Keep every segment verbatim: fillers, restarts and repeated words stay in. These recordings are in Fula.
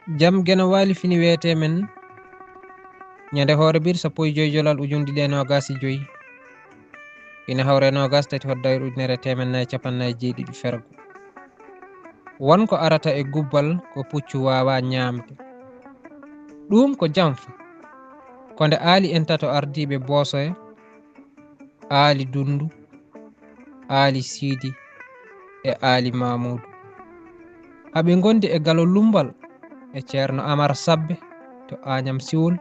Jam geno waali fini weetee men ñande hoore bir sappo e joy jolal ujunɗi ɗe noogaas e joy. Ina hawre noogaas tati hoddayre ujunere e teemen nayi capanɗe nayi jeeɗiɗi fergo. Won ko arata e gubbal ko puccu waawaa ñaamde. Ɗuum ko jamfa. Ko nde aali en tato ardiiɓe Boosoya, Aali Dunndu, Aali Siidi e Aali Maamuudu. Haɓe ngondi e Galo Lummbal e Ceerno Amar Sabbe to Aañam Siwol.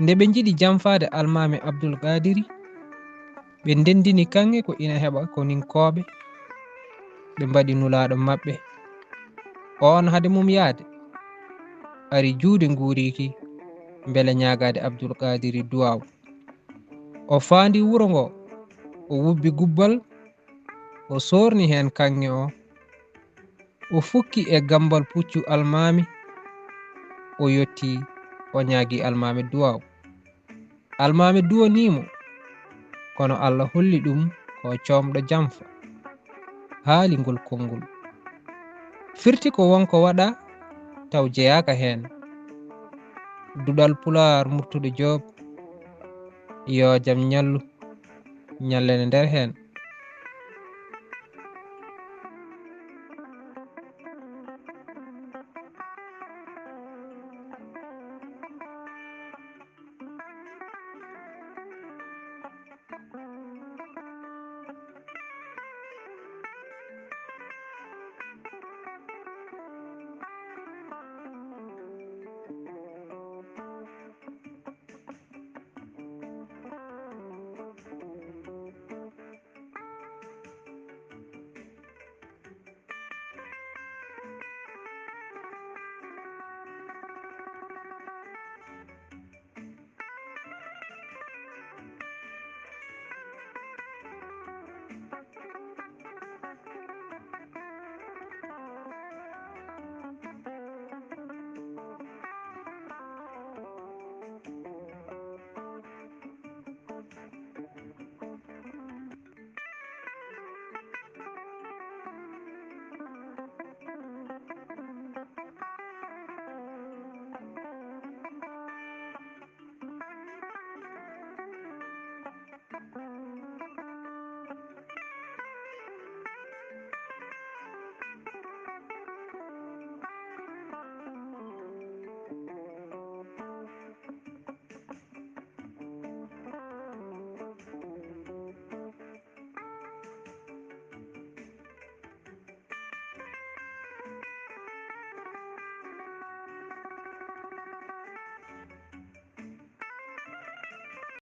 Nde ɓe njiɗi jamfaade Almaami Abdul Qaadiri, ɓe ndenndini kaŋŋe ko ina heɓa koninkooɓe. Ɓe mbaɗi nulaaɗo maɓɓe oon hade mum yahde, ari juuɗe nguuriiki mbele ñaagaade Abdul Qaadiri duwaaw. O faandi wuro ngo, o wubbi gubbal, o soorni heen kaŋŋe o, o fukki e gammbal puccu almaami, o yotti, o ñaagi almaami duwaaw. Almaami duwanii mo, kono Alla holli ɗum ko coomɗo jamfa. Haali ngol konngol. Firti ko won ko waɗa taw jeyaaka heen. Duɗal Pulaar Murtuɗo Joob, yo jam ñallu, ñallene nder heen.